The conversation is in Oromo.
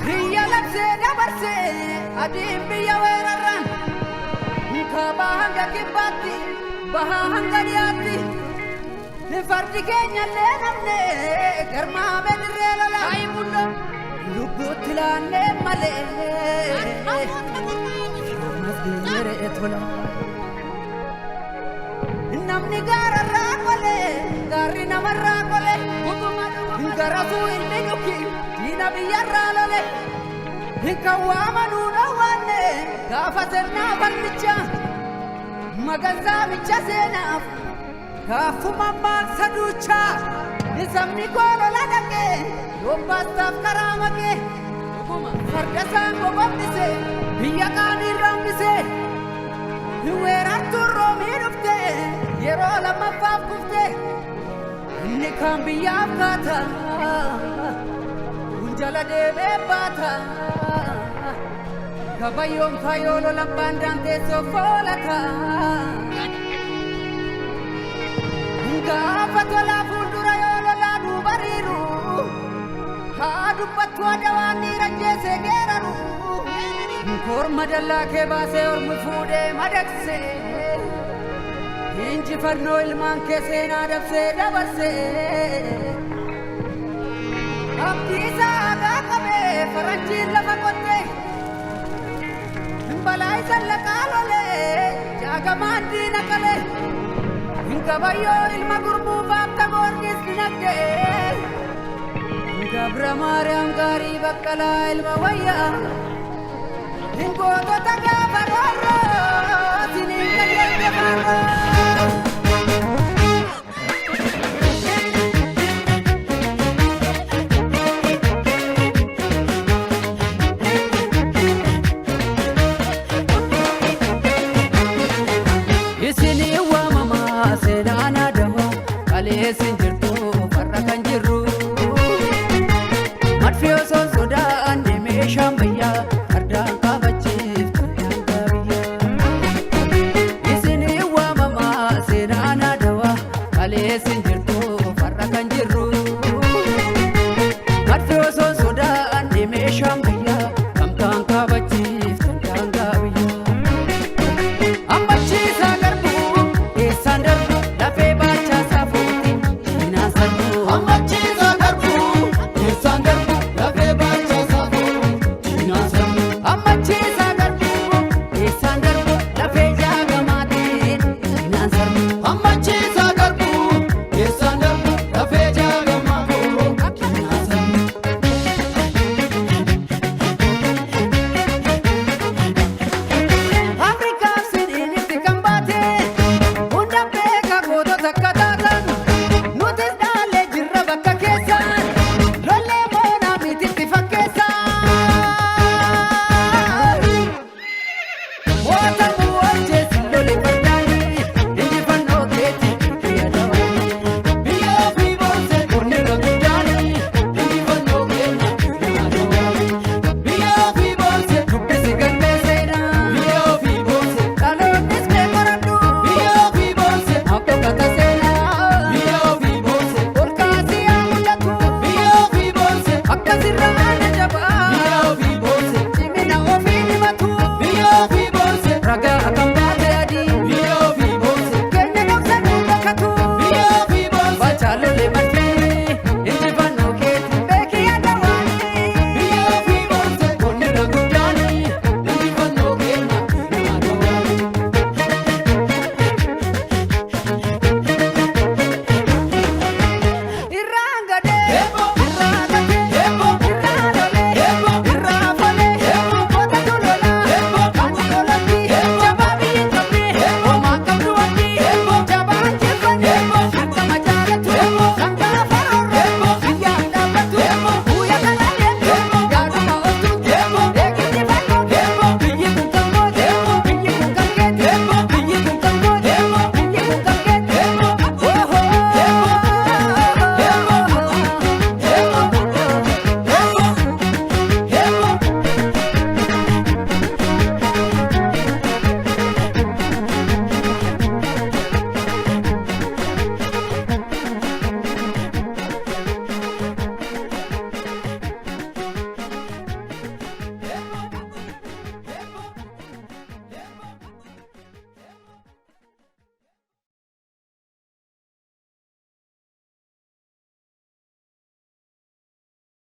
Biyya labsee dabarsee adiin biyya weerarraan kaabaa hanga kibbaatti bahaa hanga dhiyaatti fardi keenya illee namne garmaamee dirree lola lubbuutti laannee malee ammas geenyeree tola. Namni gaararraa qolee gaarri namarraa qolee garasuu ilmi dhuki diina biyyarraa lole kan waamanuu dhowwaanne gaafa sirnaa falmicha magansaa micha seenaaf gaafuma maaksa duuchaa sabni koo lola dhaqee yoon baastaaf karaa maqee farda isaan gogombise biyya qaanii rambise weerartuun roomii dhufte yeroo lammaffaaf kufte inni kaan biyyaaf kaata kun jala deemee baata gabayyoon faayoo lolan baandaan teessoo foolata gaafa tolaa fuuldura yoo lolaa duubariiru haa dubbattu adawaan dhiira jeesee geeraru korma dallaa kee baasee ormi fuudhee madaqsee injifannoo ilmaan kee seenaa dabsee dabarsee abdiisaa hagaa qabee faranjiin lafa qottee balaa isa laqaa lolee jaagamaan diina qalee gabayyoo ilma gurmuu baabta goorgis dinagdee Gabra Maariyaam gaarii baqqalaa ilma wayyaa gootota gaafa roorroo siniin qajeelte faarroo. Isinii waamamaa seenaan adawaa kaleessin jirtu farra kan jirru. Madfi osoo sodaanne meeshaan bayyaa fardaan kabachiiftu hanga biyyaa. Isinii waamamaa seenaan adawaa kaleessin